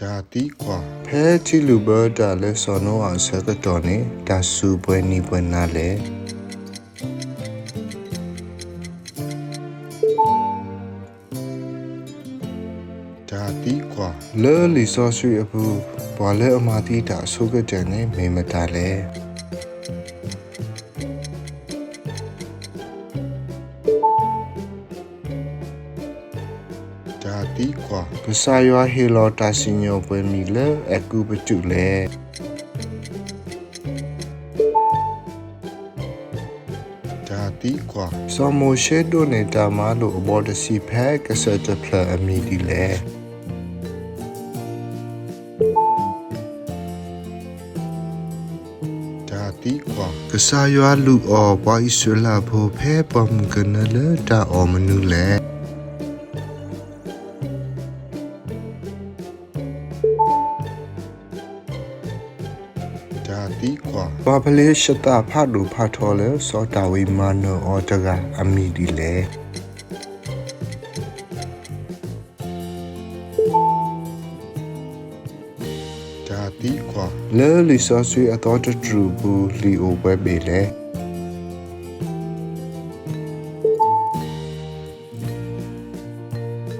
တၢ်သံကွၢ်, ဖဲထံလုာ်ဘၢတၢ်လၢစီၤနိအၤအဆၢကတီၢ်န့ၣ် တၢ်စူၤပှဲၤနံၤပှဲၤနၤလဲၣ်. တၢ်သံကွၢ်, လၢလံာ်စီဆှံအပူၤ ပှၤလၢအမၤသံတၢ်အဆိကတၢၢ်န့ၣ် မ့ၢ်မတၤလဲၣ်. တၢ်သံကွၢ်, ကစၢ်ယွၤဟ့ၣ်လီၤတၢ်စံၣ်ညီၣ်ပှဲၤမံၤလၢအဲၤကူပတူးလဲၣ်. တၢ်သံကွၢ်, စီၤမိၤၡ့ဒိးန့ၢ်တၢ်မၤလိာ်အဘီတဆံဖဲကစၢၢ်တဖျၢၣ်အမံၤဒ်လဲၣ်. တၢ်သံကွၢ်, ကစၢ်ယွၤလုၢ်အီၣ်ပှၤအံၣ်စရ့လးဖိဖဲပှၢ်မုၢ်ကနၢလၢတၢ်အီၣ်မနုၤလဲၣ်. တၢ်သံကွၢ်, ပှၤဖလ့ၡသးဖးဒိၣ်ဖးထီလၢစီၤဒၤဝံးမၤနၢၤအီၤတဂၤအမံၤဒ်လဲၣ်. တၢ်သံကွၢ်, လၢလံာ်စီဆှံအသီတတြူၢ်အပူၤ လံာ်အိၣ်ပှဲၤဘ့ၣ်လဲၣ်.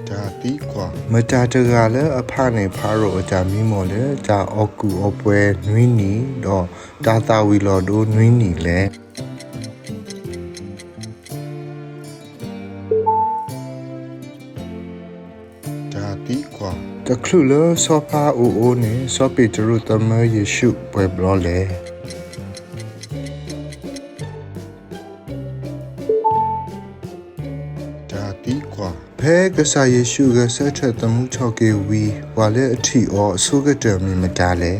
တၢ်သံကွၢ်, မတၤတဂၤလၢအဖးန့ၢ်ဖၤရိၤအတၢ်မံမီၢ်လၢ တၢ်အီၣ်ကူၣ်အီပှဲၤနွံနံၣ် ဒီးတၢ်သၣ်ဝံၤလီၤဒိနွံနံၣ်လဲၣ်. တၢ်သံကွၢ်, တချုးလၢဆီဖါအိၣ်အိၣ်န့ၣ် စီၤပ့းတရူးသမၢယ့ၣ်ၡူးပှဲၤဘျီလဲၣ်. တၢ်သံကွၢ်, ဖဲကစၢ်ယ့ၣ်ၡူးဂဲၤဆၢထၢၣ်သမူထီၣ်က့ၤဝံၤ ပှၤလၢအထံၣ်အီၤအဆိကတၢၢ်မ့ၢ်မတၤလဲၣ်.